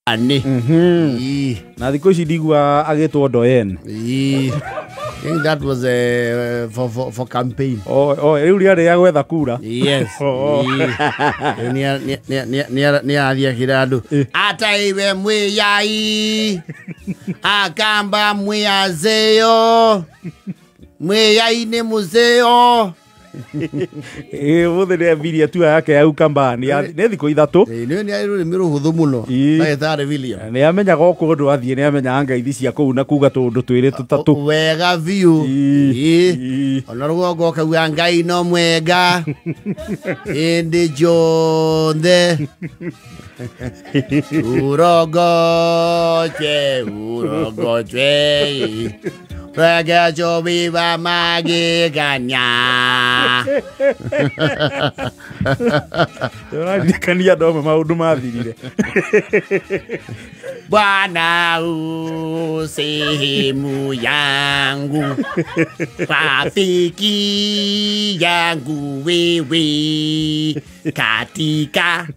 Ani. Na thikũ ici ndigua agĩtwo Doyen. I think that was for campaign. Oh, rĩu rĩarĩ rĩa gwetha kura. Yes. Nĩ athiakĩra andũ ataiwe mwĩyai akamba mwĩazeo mwĩyai nĩ mũceo. Mũthĩ nĩ ambirie tua yake ya Ukambani nĩ thikũ ithatũ. Nĩ nĩ rũrĩmĩ rũhũthũ mũno. Ndagĩtarĩ William nĩ amenyaga o kũndũ athiĩ, nĩ amenyaga ngeithi cia kũu na kuga tũũndũ twĩrĩ tũtatũ wega biũ. Ona rũgongo ũkauga Ngai no mwega hĩndĩ njonthe. Urogoche urogoche Regejo viva magiganya. Ũraririkania andũ amwe maũndũ mathirire. Bwana u sehemu yangu, rafiki yangu wewe, katika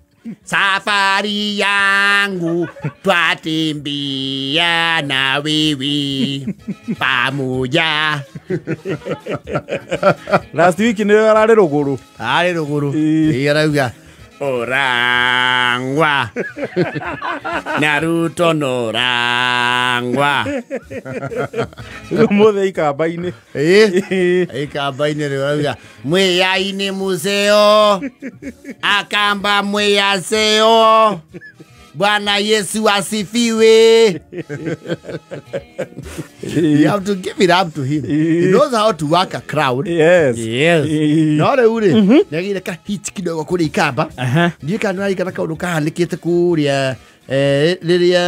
safari yangu twatembea na wewe pamoja. Last week nĩ ararĩ rũgũrũ. Arĩ rũgũrũ. Ĩ arauga Orangwa Naruto norangwa. Ũmũthĩ ikamba-inĩ. Ikamba-inĩ rĩu arauga mwĩyai-inĩ museo akamba mwĩyaseo Bwana Yesu asifiwe. You have to give it up to him. He knows how to work a crowd. Yes. Yes. No rĩu rĩ nĩagĩire ka hit kidogo kũrĩa Ikamba. Ndiũĩ kana nĩwarikana kaũndũ kahanĩkĩte kũrĩa rĩrĩa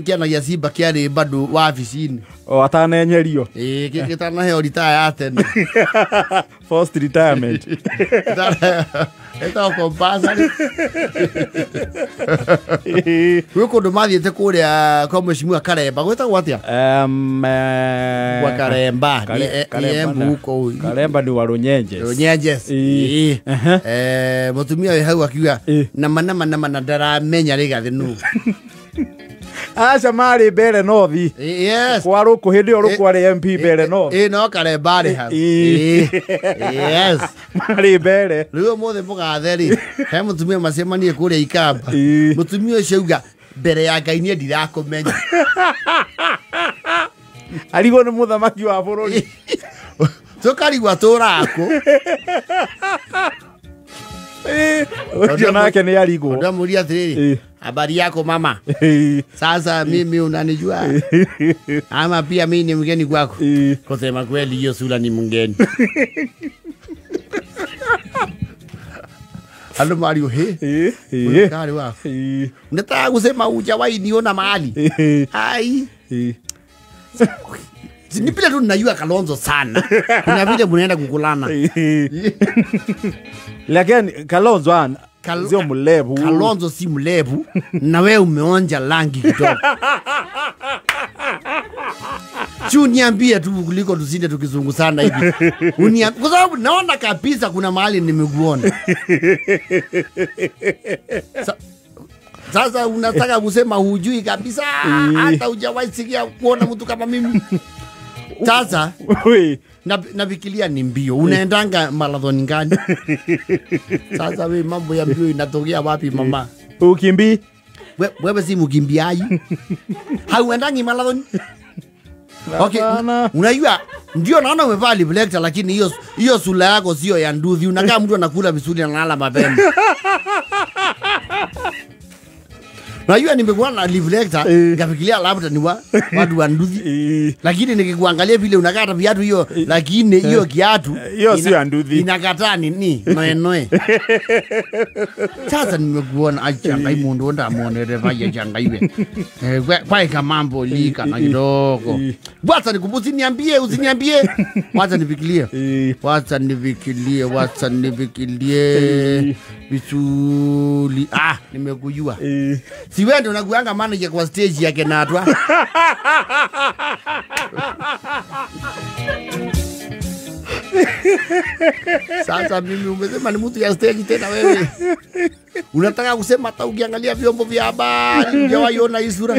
kĩana gĩa Simba kĩarĩ bado wabici-inĩ. O atanenyerio. Ĩĩ gĩtanaheo ritaya ya tene. First retirement. Ĩtagwo compulsory. Gwĩ kũndũ mathiĩte kũrĩa kwa Mheshimiwa Karemba, gwĩtagwo atĩa? Kwa Karemba nĩ Embu kũu. Karemba nĩ wa Runyenjes. Runyenjes. Mũtumia wĩ hau akiuga nama nama nama na ndaramenya Rigathĩ nũ. Aca marĩ mbere North. Yes. Kwa Rũkũ hĩndĩ ĩyo Rũkũ arĩ MP mbere North. Ĩ no Karemba arĩ hau. Yes. Marĩ mbere. Rĩu ũmũthĩ mũgathe rĩ he mũtumia macemanie kũrĩa Ikamba. Mũtumia ũcio auga mbere ya Ngai niĩ ndirakũmenya. Arigwo nĩ mũthamaki wa bũrũri. Tũkarigwo atũrakũ. Ũcio nake nĩ arigwo. Ndamũria atĩrĩrĩ, habari yako mama? Sasa mimi unanijua ama pia mimi ni mgeni kwako? Kusema kweli hiyo sura ni mgeni. Alo Mario he. Kari wako. Unataka kusema hujawahi niona mahali? Ai. Ni vile tu ninajua Kalonzo sana. Kuna vile mnaenda kukulana. Lakini Kalonzo sio mlevu. Kalonzo si mlevu na wewe umeonja rangi kidogo. Si uniambie tu kuliko tusinde tukizungu sana hivi. Uniambie kwa sababu naona kabisa kuna mahali nimekuona. Sasa unataka kusema hujui kabisa hata hujawahi sikia kuona mtu kama mimi. Sasa nafikiria ni mbio. Unaendanga marathon gani? Sasa wewe mambo ya mbio inatokea wapi mama? Ukimbi? Wewe si mkimbiaji. Hauendangi marathon? Okay, unajua ndio naona umevaa reflector lakini hiyo sura yako sio ya nduthi. Unakaa mtu anakula vizuri na analala mapema. Unajua nimekuwa na reflector nikafikiria labda ni watu wa nduthi. Lakini nikikuangalia vile unakata viatu hiyo, lakini hiyo kiatu hiyo sio ya nduthi. Inakataa nini? Noe noe. Sasa nimekuona acha ngai mundu ndamuonere vaye changaiwe. Kwa mambo lika na kidogo. Wacha nikumbusi niambie usiniambie. Wacha nifikirie. Wacha nifikirie, wacha nifikirie. Vizuri. Ah, nimekujua. Si wewe ndio unakuanga manager kwa stage yake na atwa. Sasa mimi umesema ni mtu ya stage tena wewe. Unataka kusema hata ukiangalia vyombo vya habari hujawahi ona hii sura.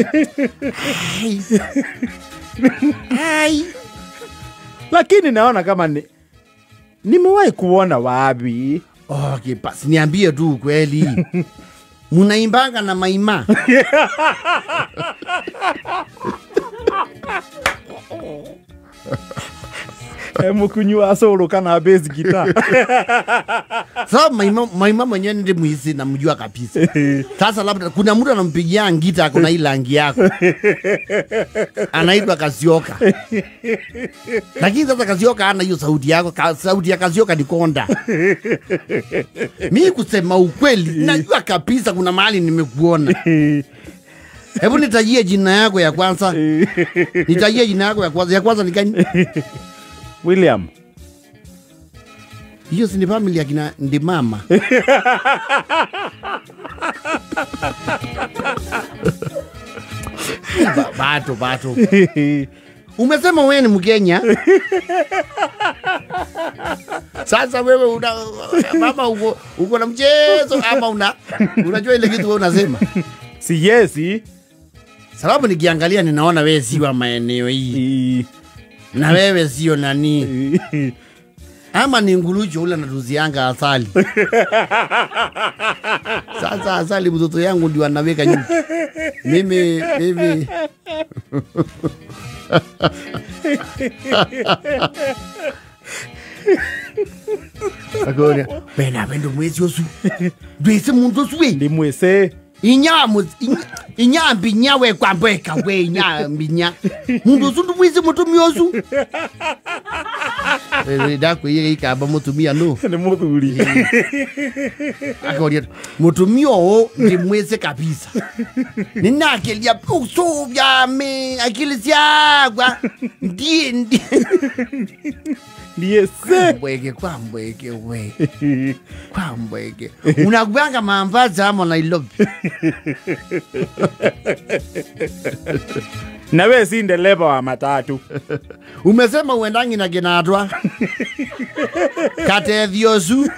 Ai. Ai. Lakini naona kama nimewahi kuona wapi. Okay, basi niambie tu kweli. Munaimbanga na Maima. Mukunywa solo kana bass guitar. Sasa Maima mwenyewe ndiye muizi namjua kabisa. Sasa labda kuna mtu anampigia ngita kuna ile rangi yako. Anaitwa Kasioka. Lakini sasa Kasioka hana hiyo sauti yako, sauti ya Kasioka ni konda. Mimi kusema ukweli najua kabisa kuna mahali nimekuona. Hebu nitajie jina yako ya kwanza. Nitajie jina yako ya kwanza. Ya kwanza ni gani? William. Hiyo si ni familia kina ndi mama. Bato. Umesema wewe ni Mkenya. Sasa wewe una mama uko na mchezo ama unajua ile kitu wewe unasema? Si yesi. Sababu nikiangalia ninaona wewe si wa maeneo hii. Na wewe sio nani. Ama ni ngulujo ule anatuzianga asali. Sasa asali mtoto yangu ndio anaweka nyuki. Mimi Agora, bena vendo mwezi osu. Ndwese muntu osu we. Ndi mwese. Inya mbinya we kwambeka we inya mbinya. Muntu osu ndumwese mutumi osu. Ndakwiye ikamba mutumia no. Ni muthuri. Akoria mutumia o ndimwese kabisa. Ninakelia usuvya me akili syakwa. Ndi Ndiese. Kwambweke we. Kwambweke. Unakuanga mamvaza ama Nairobi. Na wewe si ndereva wa matatu. Umesema uendangi na kinatwa. Katethiosu.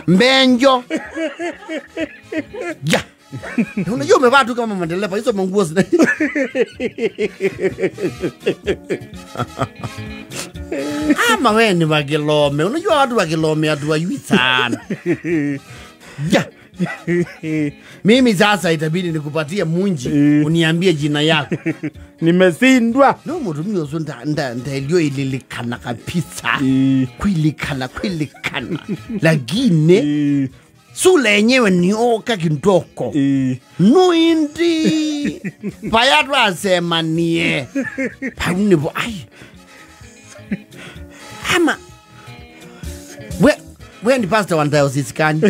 Mbenjo. Ya. Unajua umevaa tu kama madereva hizo manguo zina. Ama wewe ni Wakilome. Unajua watu Wakilome hatuwajui sana. Ya. Mimi sasa itabidi nikupatie munji uniambie jina yako. Nimeshindwa. No mutumio so nda ililikana kabisa. Kuilikana. Lakini sura yenyewe ni oka kindoko. No indi. Payatu asema nie. Pauni bo ai. Ama we ni pastor wa diocese kani?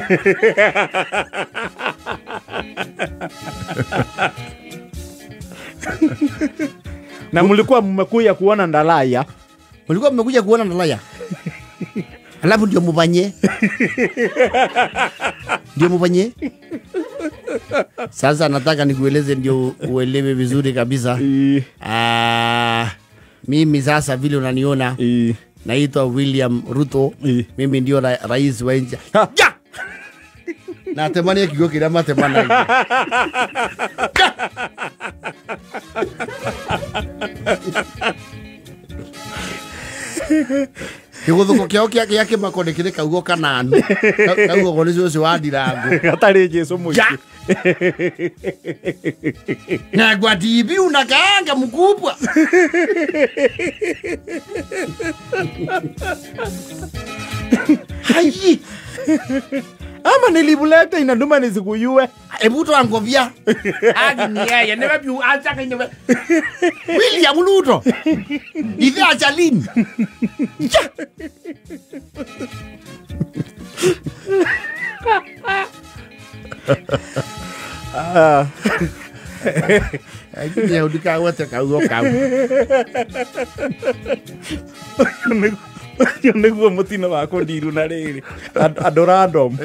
Na mlikuwa mmekuja kuona Ndalaya. Mlikuwa mmekuja kuona Ndalaya. Alafu ndio mubanye. Ndio mubanye. Sasa nataka nikueleze ndio uelewe vizuri kabisa. Mimi sasa vile unaniona naitwa William Ruto. Mimi ndio rais wa nchi. Ya! Natemania kigoki na matemana. Kiguthuko kiao kia kimakone kire kaugo kananu. Kaugo gone ucio wa ndirango. Gatari Jesu mwingi. Na kwa TV unakaanga mkubwa. Hai. Ama nilibuleta inaduma nisikuyue. Ebu toa ngovia. Agi ni yeye never be acha kinyewe. William Ruto. Ithi acha lini? Ja. Ah. Ai ni udika wote kaugo kau. Ũcio nĩguo mũtino wa kũndiru na rĩrĩ andũ random.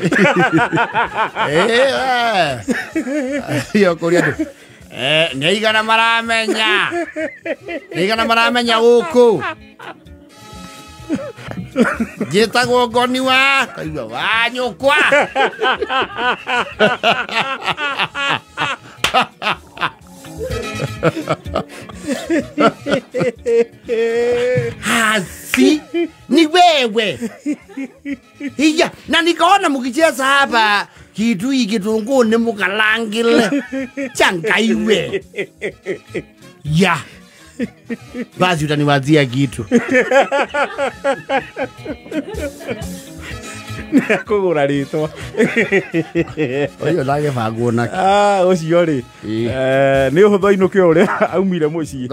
Iyo kũria andũ. Nĩ aigana maramenya. Nĩ aigana maramenya gũkũ. Njĩtagwo ngoni wa kaigua wa nyũkwa. Hasi ni wewe. Iya, na nikaona mkicheza hapa kitu hiki kitunguu ni mukalangile. Changaiwe. Ya. Basi utaniwazia kitu. Kũgũra rĩtwa. Ũyũ ndagĩbangwo nake. Ũcio rĩ. Nĩ ũhũthũ ainũke ũrĩa aumire mũciĩ.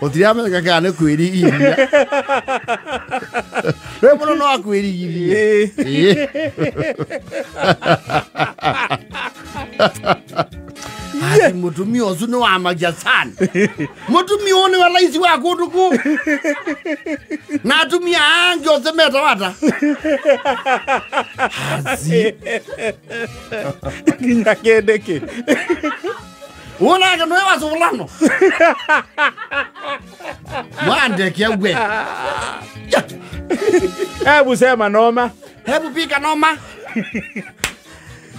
Gũtiramenyeka kana nĩ kwĩrigithia. We mũno no akwĩrigithie. Ati mũtumia ũcio nĩ wamagia sana. Mũtumia ũyũ nĩwe raici wa kũndũ kũu. Na atumia angĩ othe metawata. Hazi. Nginya kĩndĩkĩ. Wonake nĩwe wacũlano. Mwandeke we. Hebu sema noma. Hebu pika noma.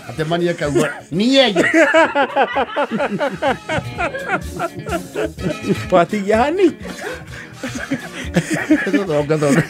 Atemania kaua ni yeye. Watigia hani. Thonga thonga.